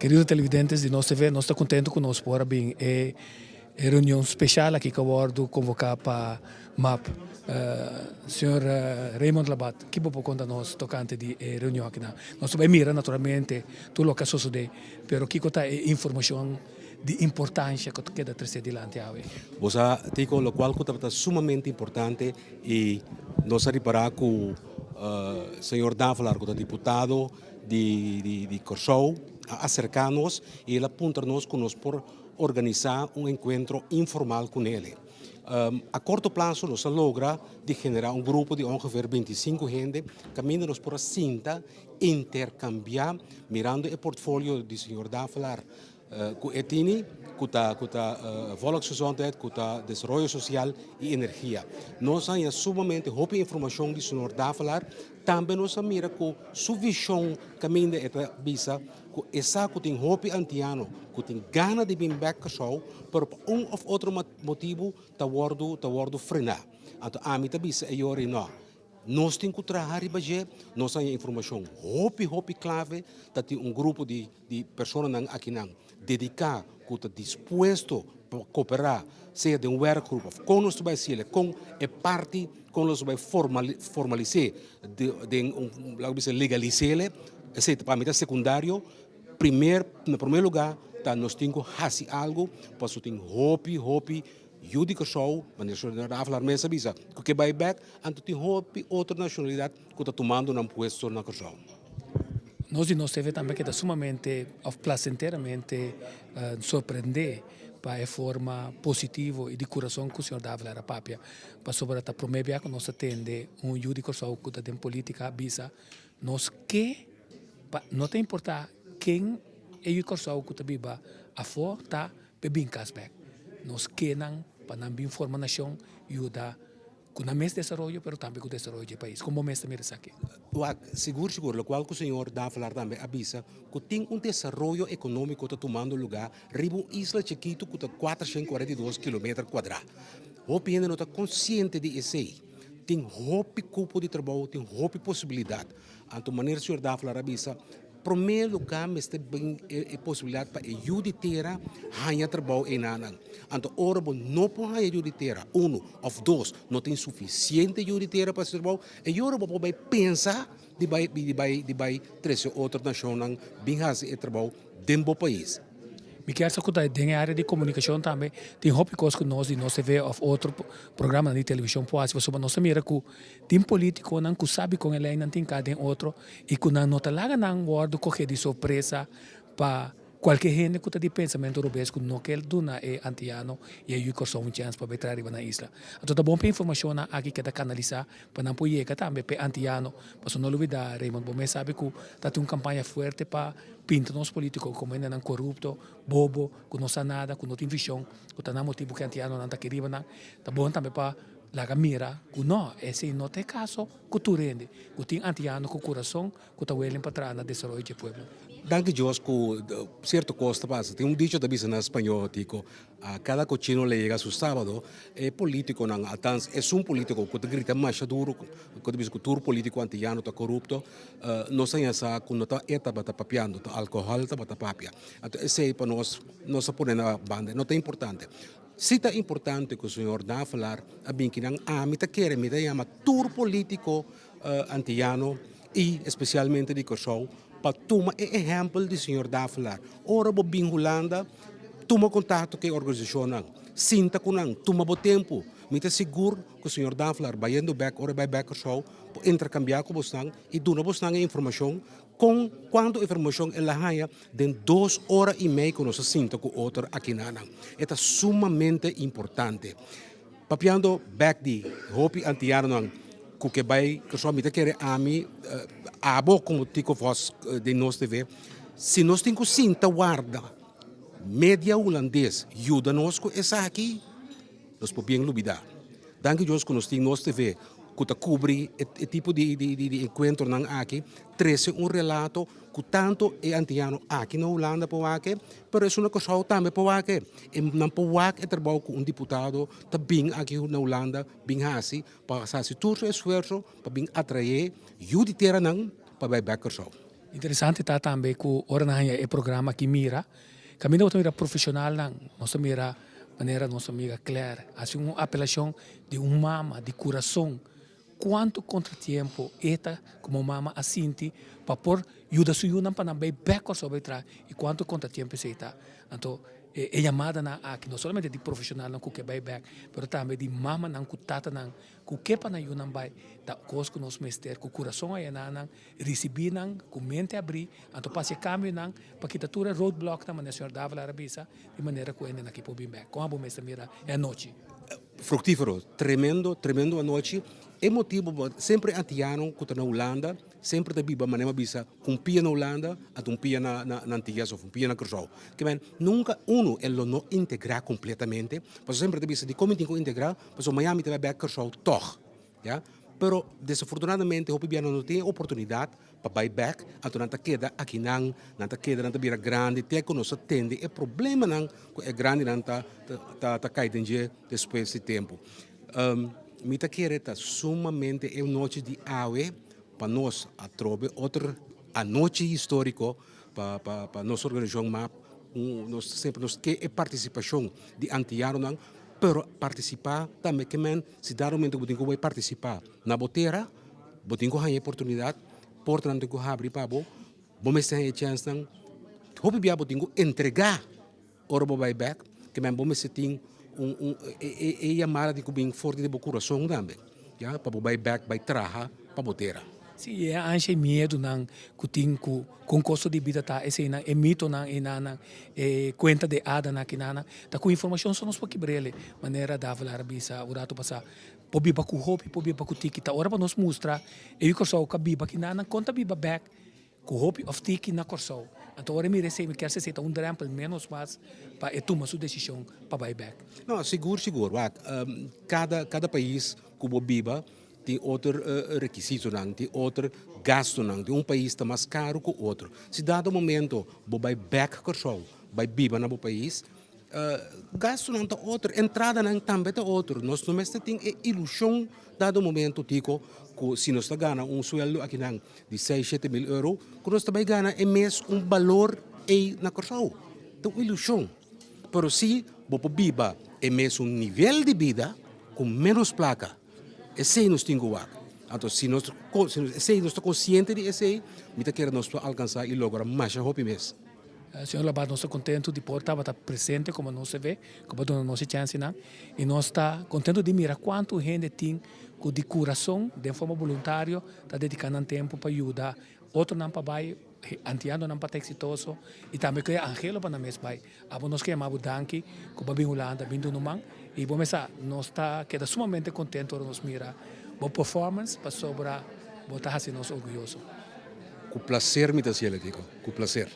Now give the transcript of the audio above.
Kerido televidentes di Nos TV, nos ta contento cu nos por a bin e reunion special aki cu a wordo convoca pa map. Señor Raymond Labat, ki bo por conta nos tocante di e reunion aki nan? Nos ta bay mira naturalmente tur loke a sosode, pero kico ta e informacion di importancia cu ta keda trece dilanti awe? Bo sa, Tico, locual cu tabata sumamente importante y nos a ripara cu señor Davelaar cu ta diputado di Kòrsou a aserká nos i el a puntra nos ku nos por organisá un enkuentro informal ku nele. A korto plaso nos a logra di generá un grupo di ongeveer 25 hende kaminda nos por a sinta interkambiá mirando e portfolio di señor Davelaar Ku e tini ku ta ku ta volksgezondheid, ku ta desaroyo sosial i energia. Nos a haña sumamente hopi informashon di señor Davelaar. Tambe nos a mira ku su vishon kaminda e ta bisa ku e sa ku tin hopi antiano ku tin gana di bin bèk Kòrsou, pero pa un òf otro motibu ta wòrdu ta wòrdu frená. Anto ami ta bisa e yori nò. Nos tin ku traha riba dje, nos a haña informashon hopi hopi klave, ta tin un grupo di di personanan akinan dediká ku ta dispuesto pa koperá sea den un werkgroep òf kon nos ta bai hasiel, kon e parti kon nos ta bai formalis'é den un laga bisa legalis'é, esei pa mi ta sekundario. Primer na promé lugá ta nos tin ku hasi algu pasobra tin hopi hopi Yu di Kòrsou, manera señor Davelaar mes a bisa, ku ke bai bèk, anto tin hopi otro nashonalidat ku ta tumando nan puesto na Kòrsou. Nos di Nos TV tambe keda sumamente òf plasenteramente sorprendé pa e forma positivo i di kurason ku señor Davelaar a papia, pasobra ta promé bia ku nos ta tende un yu di Kòrsou ku ta den polítika a bisa nos ke pa no ta importá ken e yu di Kòrsou ku ta biba afó ta P'e bin kas bek. Nos ke nan pa nan bin forma nashon, yuda ku nan mes desaroyo pero tambe ku desaroyo dje pais. Kon bo mes ta mira esaki? Wak, sigur sigur, lokual ku señor Davelaar tambe a bisa, ku tin un desaroyo ekonómiko ta tumando lugá riba un isla chikitu ku ta 442 kilometer kuadrá. Hopi hende no ta konsiente di esei. Tin hopi kupo di trabou, tin hopi posibilidat. Anto manera señor Davelaar a bisa, Promé lugá mester bin e posibilidat pa e yu di tera haña trabou einanan. Anto ora bo no por haña yu di tera, unu òf dos, no tin sufisiente yu di tera pa hasi trabou, e ora bo por bai pensa di bai di bai di bai trese otro nashonnan bin hasi e trabou den bo pais. Mi kier sa ku ta den e área di komunikashon tambe tin hopi kos ku nos di Nos TV òf otro programanan di televishon por hasi pasobra nos ta mira ku Tin politiconan cu sabi con e leynan tin ca den otro y cu nan no ta laga nan wordo coge di sorpresa pa cualkier hende cu ta di pensamento robes cu no kier duna e Antiano y e yu Corsou un chens pa bay traha riba nan isla. Anto ta bon pa e informacionnan aki keda canalisa pa nan por yega tambe pa e Antiano pasobra no lubida Raymond bo mes sabi cu ta tin un campaña fuerte pa pinta nos politico como hendenan corupto, bobo, cu no sa nada, cu no tin vision, cu ta nan motibo cu e Antianonan ta aki riba nan. Ta bon tambe pa Laga mira ku no, esei no ta e kaso ku tur hende ku tin antiano ku kurason ku ta welen pa traha na desaroyo dje pueblo. Danki Dios ku sierto kos ta pasa. Tin un dicho ta bisa na spañó, Tico, a cada cochino le llega su sábado. E politiconan, althans esun politico ku ta grita masha duro, ku ta bisa ku tur politico antiyano ta korupto, nos a haña sa ku no ta e tabata papiando, ta alkohòl tabata papia. Anto esei pa nos, nos a pone na banda, no ta importante. Si ta importante ku señor Davelaar a bin kinan, ami ta kere, mi ta yama tur politico antiyano i especialmente di Kòrsou pa tuma e ehèmpel di señor Davelaar. Ora bo bin Hulanda, tuma kontakto ku e organisashonnan, sinta ku nan, tuma bo tempu. Mi ta sigur ku señor Davelaar bayendo bèk, ora e bai bèk Kòrsou, por interkambiá ku bosnan i duna bosnan e informashon Kon kuantu informashon el a haña den dos ora i mei ku nos a sinta ku otro akinanan? E ta sumamente importante. Papiando bèk di hopi antianonan ku ke bai Kòrsou, mi ta kere ami, abo komo Tico Vos den Nos TV, si nos tin ku sinta warda media hulandes yuda nos ku esaki, Nos por bien lubida. Danki Dios ku nos tin Nos TV ku ta kubri e tipo di enkuentronan aki, trese un relato ku tantu e antiano aki na Hulanda por wak e, pero esun na Kòrsou tambe por wak e. E nan por wak e trabou ku un diputado ta bin aki na Hulanda bin hasi pa hasi tur su esfuerso pa bin atraé yu di teranan pa bai bèk Kòrsou. Interesante ta tambe ku ora nan haña e programa aki mira, kaminda bo ta mira profeshonalnan, nos ta mira manera nos amiga Claire hasi un apelashon di un mama di kurason, kuantu kontratiempo e ta komo mama a sinti pa por yuda su yunan pa nan bai bèk Kòrsou bai traha i kuantu kontratiempo esei ta. Anto e yamadanan aki no solamente di profeshonalnan ku ke bai bèk, pero tambe di mamanan ku tatanan ku ke pa nan yunan bai, ta kos ku nos mester ku kurason a yena nan, risibí nan ku mente abrí, anto pa hasi e kambionan pa kita tur e roadblocknan manera señor Davelaar a bisa, di manera ku hendenan aki por bin bèk. Kon abo mester mira e anochi? Fructífero, tremendo, tremendo anochi. E motibo bo semper e antiano ku ta na Hulanda semper ta biba manera mi a bisa ku un pia na Hulanda anto un pia na na Antillas of un pia na Curaçao. Ke men nunka uno e lo no integrá kompletamente pasobra semper ta bisa dikon mi tin ku integrá pasobra mañana mi ta bai bèk Curaçao tòg. Ya, pero desafortunadamente hopi bia nan no tin e oportunidad pa bai bek, anto nan ta keda akinan, nan ta keda, nan ta bira grandi te ku nos a tende e problemanan ku e grandinan ta ta ta kai den dje despues di tempu. Mi ta kere ta sumamente e nochi di awe pa nos atrobe otro anochi historico pa pa pa nos organisacion map, nos semper nos ke e participacion di antianonan, pero participa tambe ke men Si dado momento ku bo tin ku bai partisipá na bo tera, bo tin ku haña e oportunidat, portanan tin ku habri pa bo, bo mester haña e chènsnan. Hopi bia bo tin ku entregá ora bo bai bèk, ke men bo mester tin un un e e yamada tin ku bin for di bo kurason tambe, ya, pa bo bai bèk bai traha pa bo tera. Sí, e ansha i miedunan ku tin ku kon kosto di bida ta eseinan, e mitonan einanan, e kuenta de adanan akinanan, ta ku informashon so nos por kibr'el, manera Davelaar a bisa un ratu pasá. Por biba ku hopi, por biba ku tiki. Ta ora pa nos mustra e yu Kòrsou ku a biba akinanan kon ta biba bèk ku hopi òf tiki na Kòrsou. Anto ora e mira esei, mi kier sa esei ta un drèmpel ménos mas pa e tuma su desishon pa bai bèk. No, sigur, sigur. Wak, kada, kada pais ku bo biba Tin otro rekisitonan, tin otro gastunan. Tin un pais ta mas karu ku otro. Si dado momento bo bai bèk Kòrsou, bai biba na bo pais, gastunan ta otro, entradanan tambe ta otro. Nos no mester tin e ilushon dado momento tiko ku si nos ta gana un sueldo akinan di seis, shete mil euro, ku nos ta bai gana e mes un balor ei na Kòrsou. Ta un ilushon. Pero si bo por biba e mesun nivel di bida ku ménos plaka. Esei nos tin ku wak. Anto si nos esei nos ta konsiente di esei, mi ta kere nos por alkansá i logra masha hopi mes. Señor Labat, nos ta kontentu di por tabata presente komo nos TV, ku bo a duna nos e chansenan. I nos ta kontentu di mira kuantu hende tin ku di kurason, den forma boluntario, ta dediká nan tempu pa yuda otronan pa bai, antianonan pa ta eksitoso i tambe ku e angelo pa nan mes bai. Abo nos ke yama bo danki ku bo a bin Hulanda bin duna un man i bo mesa nos ta keda sumamente kontentu ora nos mira bo performance pasobra bo ta hasi nos orguyoso. Ku plaser mi ta hasiel, Tico, ku plaser.